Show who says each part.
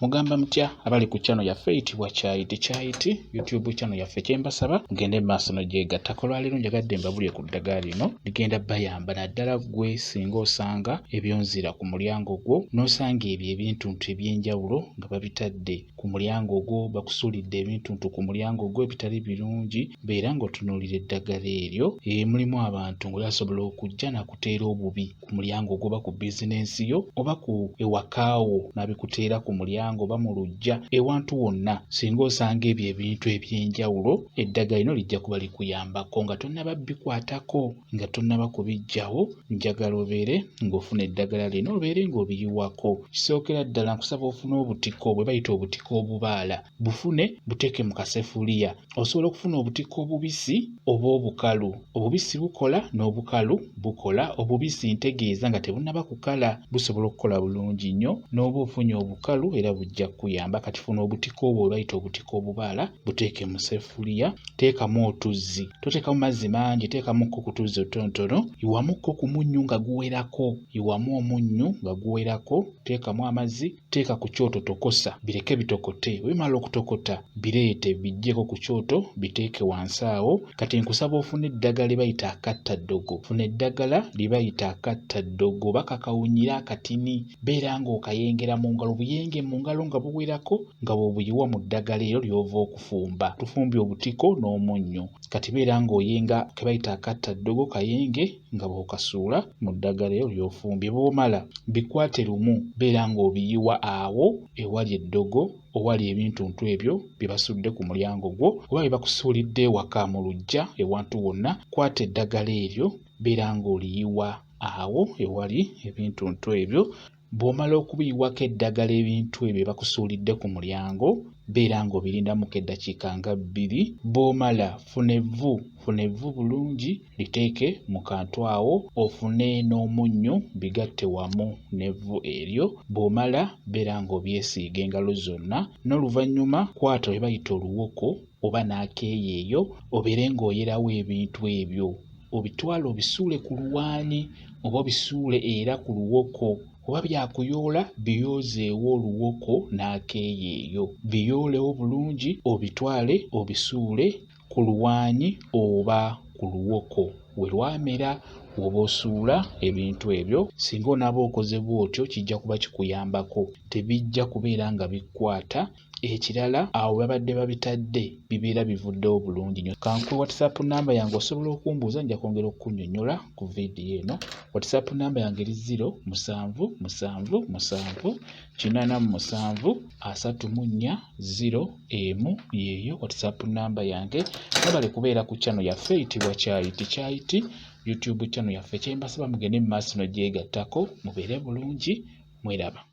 Speaker 1: Mugamba mutya abali ku channel yaffe eyitibwa Kyayiti Kyayiti YouTube channel yaffe, kyembasaba mugende mu maaso nogyegattako. Olwaleero njagadde mbabulye ku ddagala lino, ligenda bayamba naddala ggwe singa osanga ebyonzira ku mulyango gwo, n'osanga ebyo ebintuntu eby'enjawulo nga babitadde ku mulyango gwo, bakusuulidde ebintuntu ku mulyango gwo ebitali birungi, beera ng'otunuulira eddagala eryo. Mulimu abantu ng'oli asobola okujja n'akuteera obubi ku mulyango gwo oba ku bizinensi yo oba ku ewaka wo, n'abikuteera ku mulyango oba mu luggya, ewantu wonna. Singa osanga ebyo ebintu eby'enjawulo, eddagala lino lijja kuba likuyambako nga tonnaba bikwatako, nga tonnaba kubiggyawo. Njagala obeere ng'ofuna eddagala lino obeere ng'obiyiwako. Kisookera ddala nkusaba ofune obutiko bwe bayita obutiko obubaala, bufune buteeke mu kasefuliya. Osobola okufuna obutiko obubisi oba obukalu. Obubisi bukola n'obukalu bukola. Obubisi ntegeeza nga tebunnaba kukala, busobola okukola bulungi nnyo, n'oba ofunye obukalu era bujja kukuyamba. Kati funa obutiko obwo bwe bayita obutiko obubaala, buteeke mu sefuliya, teekamu otuzzi, toteekamu mazzi mangi, teekamukko ku tuzzi otutonotono, yiwamukko ku munnyu nga guwerako, yiwamu omunnyu nga guwerako, teekamu amazzi, teeka ku kyoto, tokosa, bireke bitokote. Bwe bimala okutokota bireete, biggyeko ku kyoto, biteeke wansi awo. Kati nkusaba ofune eddagala lye bayita akattaddogo. Funa eddagala lye bayita akattaddogo oba kakawunyira akatini, beera ng'okayengera mu ngalo, buyenge mu ngalo nga buwerako nga bw'obuyiwa mu ddagala eryo ly'ova okufumba. Tufumbye obutiko n'omunnyo. Kati beera ng'oyenga ke bayita akattaddogo, kayenge nga bw'okasuula mu ddagala eryo ly'ofumbye. Bw'omala bikwate lumu, beera ng'obiyiwa awo ewali eddogo, owali ebintuntu ebyo bye basudde ku mulyango gwo oba bye bakusuulidde ewaka mu luggya, ewantu wonna. Kwata eddagala eryo, beera ng'oliyiwa awo ewali ebintuntu ebyo. Bw'omala okubiyiwako eddagala ebintu ebyo bye bakusuulidde ku mulyango, beera ng'obirindamuko eddakiika nga bbiri. Bw'omala funa evvu, funa evvu bulungi liteeke mu kantu awo, ofune n'omunnyu bigatte wamu n'evvu eryo. Bw'omala beera ng'obyesiiga engalo zonna, n'oluvannyuma kwata lwe bayita oluwoko oba n'akeeyeeyo obeere ng'oyerawo ebintu ebyo, obitwale obisuule ku luwaanyi oba obisuule era ku luwoko, oba byakuyoola biyoozeewo oluwoko n'akeeyeeyo, biyoolewo bulungi obitwale obisuule ku luwaanyi oba ku luwoko we lwamera w'oba osuula ebintu ebyo. Singa onaaba okoze bw'otyo kijja kuba kikuyambako, tebijja kubeera nga bikkwata. Ekirala awo babadde babitadde bibeera bivuddewo bulungi nnyo. Kankuwe WhatsApp namba yange, osobola okumbuuza, nja kwongera okukunnyonnyola ku vidiyo eno. WhatsApp namba yange eri 0 7 7 7 87 34 0 1, yeeyo WhatsApp namba yange. Mwebale kubeera ku channel yaffe eyitibwa Kyayiti Kyayiti YouTube channel yaffe. Kyembasaba mugende mu maaso nogyegattako, mubeere bulungi, mweraba.